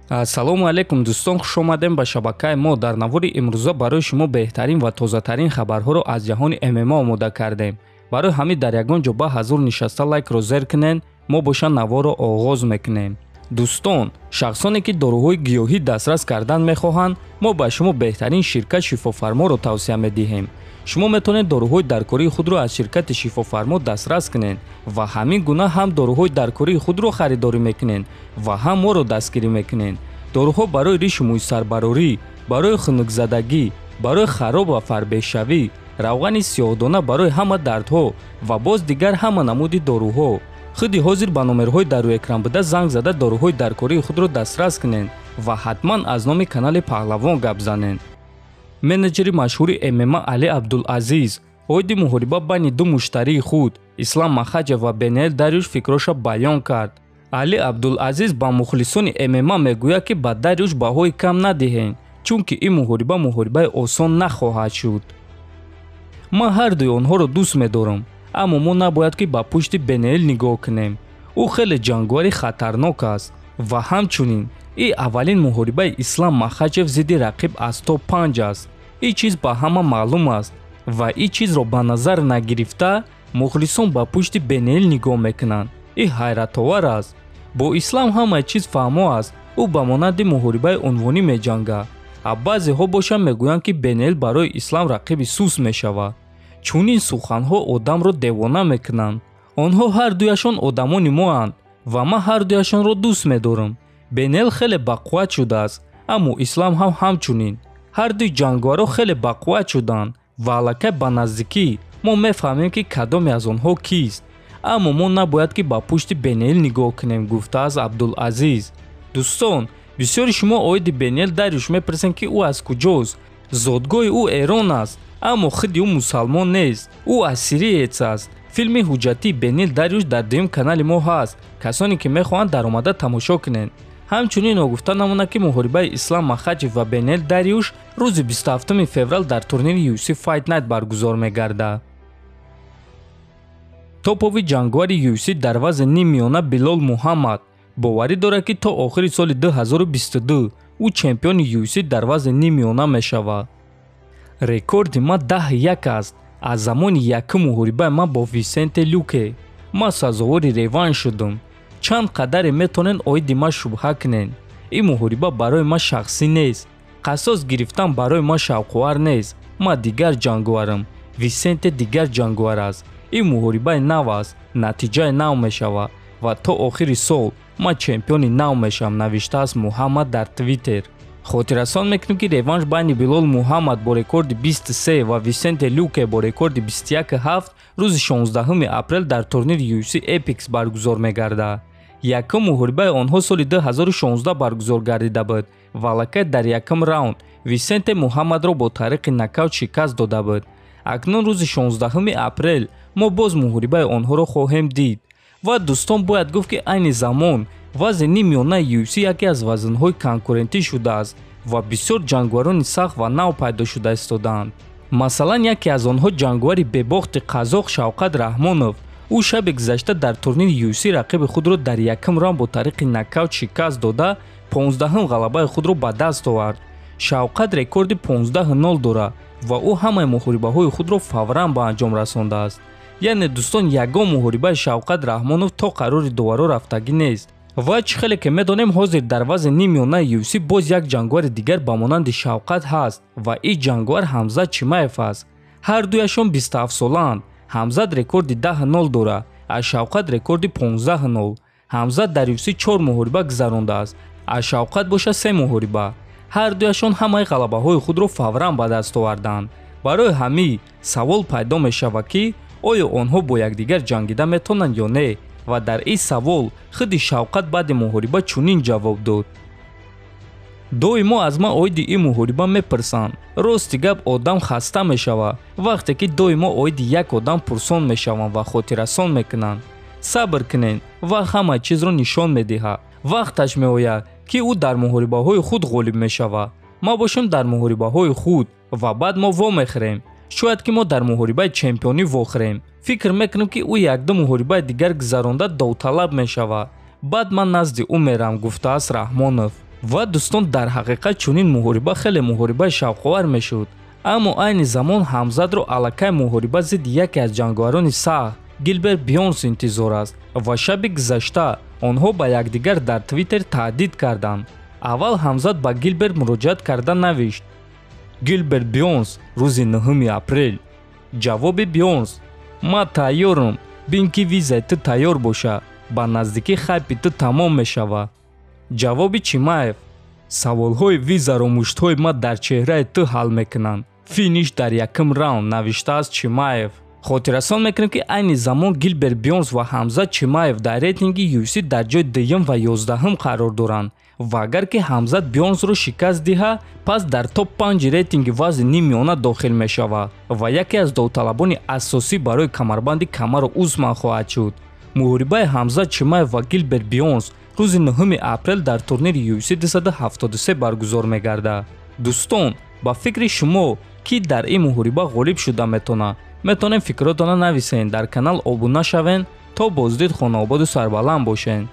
Ассалому алайкум дӯстон, хуш омадем ба шабакаи мо. Дар навори имрӯза барои шумо беҳтарин ва тозатарин хабарҳоро аз ҷаҳони ММА омода кардем. Барои ҳамин дар ягон ҷо ба ҳазур нишаста лайкро зер кунед, мо боша наворро оғоз мекунем. Дӯстон, шахсоне ки доруҳои гиёҳӣ дастрас кардан мехоҳанд, мо ба шумо беҳтарин ширкат Шифофарморо тавсия медиҳем. Шумо метавонед доруҳои даркории худро аз ширкати Шифофармо дастрас кунед ва ҳамин гуна ҳам доруҳои даркории худро харидорӣ мекунед ва ҳам моро дастгирӣ мекунед. Доруҳо барои ришу мӯйсарбарорӣ, барои хунукзадагӣ, барои хароб ва фарбеҳшавӣ, равғани сиёҳдона барои ҳама дардҳо ва боз дигар ҳама намуди доруҳо. Худи ҳозир ба номерҳои дар рӯи экран буда занг зада доруҳои даркории худро дастрас кунед ва ҳатман аз номи канали Паҳлавон гап занед. Менеҷери машҳури ММА Али Абдулазиз оиди муҳориба байни ду муштарии худ Ислам Махачев ва Бениел Дариуш фикроша баён кард. Али Абдулазиз ба мухлисони ММА мегӯяд, ки ба Дариуш баҳои кам надиҳед, чунки ин муҳориба муҳорибаи осон нахоҳад шуд. Ман ҳардуи онҳоро дӯст медорам, аммо мо набояд ки ба пушти Бениел нигоҳ кунем. Ӯ хеле ҷанговари хатарнок аст ва ҳамчунин ин аввалин муҳорибаи Ислам Махачев зидди рақиб аз топ 5 аст. Ин чиз ба ҳама маълум аст ва ин чизро ба назар нагирифта мухлисон ба пушти Бениел нигоҳ мекунанд. Ин ҳайратовар аст. Бо Ислам ҳамаи чиз фаҳмо аст, ӯ ба монанди муҳорибаи унвонӣ меҷангад. А баъзеҳо бошанд мегӯянд, ки Бениел барои Ислам рақиби сус мешавад. Чунин суханҳо одамро девона мекунанд. Онҳо ҳардуяшон одамони моанд ва ман ҳардуяшонро дӯст медорам. Бениел хеле бақувват шудааст, аммо Ислам ҳам ҳамчунин. Ҳардуи ҷанговарҳо хеле бақувват шуданд ва аллакай ба наздикӣ мо мефаҳмем, ки кадоме аз онҳо кист. Аммо мо набояд ки ба пушти Бениел нигоҳ кунем, гуфтааст Абдулазиз. Дӯстон, бисёри шумо оиди Бениел Дариуш мепурсед, ки ӯ аз куҷост. Зодгоҳи ӯ Эрон аст, аммо худи ӯ мусалмон нест. Ӯ ассириец аст. Филми ҳуҷҷатии Бениел Дариуш дар дуюм канали мо ҳаст. Касоне ки мехоҳанд даромада тамошо кунед. Ҳамчунин ногуфта намонад, ки муҳорибаи Ислам Махачев ва Бениел Дариуш рӯзи 27 феврал дар турнири UFC Fight Night баргузор мегардад. Топови ҷанговари UFC дар вазни ниммиёна Билол Муҳаммад боварӣ дорад, ки то охири соли 2022 ӯ чемпиони UFC дар вазни ниммиёна мешавад. Рекорди ман 10-1 аст. Аз замони якум муҳорибаи ман бо Висенте Люке ман сазовори реванш шудам. Чанд қадаре метавонед оиди ман шубҳа кунед. Ин муҳориба барои ман шахсӣ нест. Қасос гирифтан барои ман шавқовар нест. Ман дигар ҷанговарам. Висенте дигар ҷанговар аст. Ин муҳорибаи нав аст, натиҷаи нав мешавад ва то охири сол ман чемпиони нав мешавам, навиштааст Муҳаммад дар Твиттер. Хотиррасон мекунем, ки реванш байни Билол Муҳаммад бо рекорди 23 ва Висенте Люке бо рекорди 21-7 рӯзи 16 апрел дар турнири UFC Apex баргузор мегардад. Якум муҳорибаи онҳо соли 2016 баргузор гардида буд ва аллакай дар якум раунд Висенте Муҳаммадро бо тариқи нокаут шикаст дода буд. Акнун рӯзи 16 апрел мо боз муҳорибаи онҳоро хоҳем дид. Ва дӯстон, бояд гуфт, ки айни замон вазни ниммиёнаи UFC яке аз вазнҳои конкурентӣ шудааст ва бисёр ҷанговарони сахт ва нав пайдо шуда истодаанд. Масалан, яке аз онҳо ҷанговари бебохти қазоқ Шавқат Раҳмонов. Ӯ шаби гузашта дар турнири UFC рақиби худро дар якум раунд бо тариқи нокаут шикаст дода 15-ум ғалабаи худро ба даст овард. Шавқат рекорди 15-0 дорад ва ӯ ҳамаи муҳорибаҳои худро фавран ба анҷом расондааст. Яъне дӯстон, ягон муҳорибаи Шавқат Раҳмонов то қарори доваро рафтагӣ нест. Ва чӣ хеле ки медонем, ҳозир дар вазни ниммиёнаи UFC боз як ҷанговари дигар ба монанди Шавқат ҳаст ва ин ҷанговар Ҳамзат Чимаев аст. Ҳардуяшон 27 солаанд. Ҳамзат рекорди 10-0 дорад, а Шавқат рекорди 15-0. Ҳамзат дар UFC 4 муҳориба гузарондааст, а Шавқат боша 3 муҳориба. Ҳардуяшон ҳамаи ғалабаҳои худро фавран ба даст оварданд. Барои ҳамин савол пайдо мешавад, ки оё онҳо бо якдигар ҷангида метавонанд ё не? Ва дар ин савол худи Шавқат баъди муҳориба чунин ҷавоб дод: доимо аз ман оиди ин муҳориба мепурсанд. Рости гап, одам хаста мешавад вақте ки доимо оиди як одам пурсон мешаванд ва хотиррасон мекунанд. Сабр кунед, вақт ҳама чизро нишон медиҳад. Вақташ меояд, ки ӯ дар муҳорибаҳои худ ғолиб мешавад. Ма бошем дар муҳорибаҳои худ ва баъд мо вомехӯрем. Шояд ки мо дар муҳорибаи чемпионӣ вохӯрем. Фикр мекунем, ки ӯ якду муҳорибаи дигар гузаронда довталаб мешавад. Баъд ман назди ӯ мерам, гуфтааст Раҳмонов. Ва дӯстон, дар ҳақиқат чунин муҳориба хеле муҳорибаи шавқовар мешуд. Аммо айни замон Ҳамзатро аллакай муҳориба зидди яке аз ҷанговарони сахт Гилберт Бёрнс интизор аст ва шаби гузашта онҳо ба якдигар дар Твиттер таҳдид карданд. Аввал Ҳамзат ба Гилберт муроҷиат карда навишт: Гилберт Бёрнс, рӯзи 9 апрел. Ҷавоби Бёрнс: ман тайёрам, бин ки визаи ту тайёр боша, ба наздикӣ хайпи ту тамом мешавад. Ҷавоби Чимаев: саволҳои визаро муштҳои ман дар чеҳраи ту ҳал мекунанд. Финиш дар якум раунд, навиштааст Чимаев. Хотиррасон мекунем, ки айни замон Гилберт Бёрнс ва Ҳамзат Чимаев дар рейтинги UFC дар ҷои дуюм ва 11-ум қарор доранд ва агар ки Ҳамзат Бёрнсро шикаст диҳад, пас дар топ 5 рейтинги вазни ниммиёна дохил мешавад ва яке аз довталабони асосӣ барои камарбанди Камару Усман хоҳад шуд. Муҳорибаи Ҳамзат Чимаев ва Гилберт Бёрнс рӯзи 9 апрел дар турнири UFC 273 баргузор мегардад. Дӯстон, ба фикри шумо кӣ дар ин муҳориба ғолиб шуда метавонад? Метавонем фикротонро нависен, дар канал обуна шавен, то боздид хонаободу сарбаланд бошен.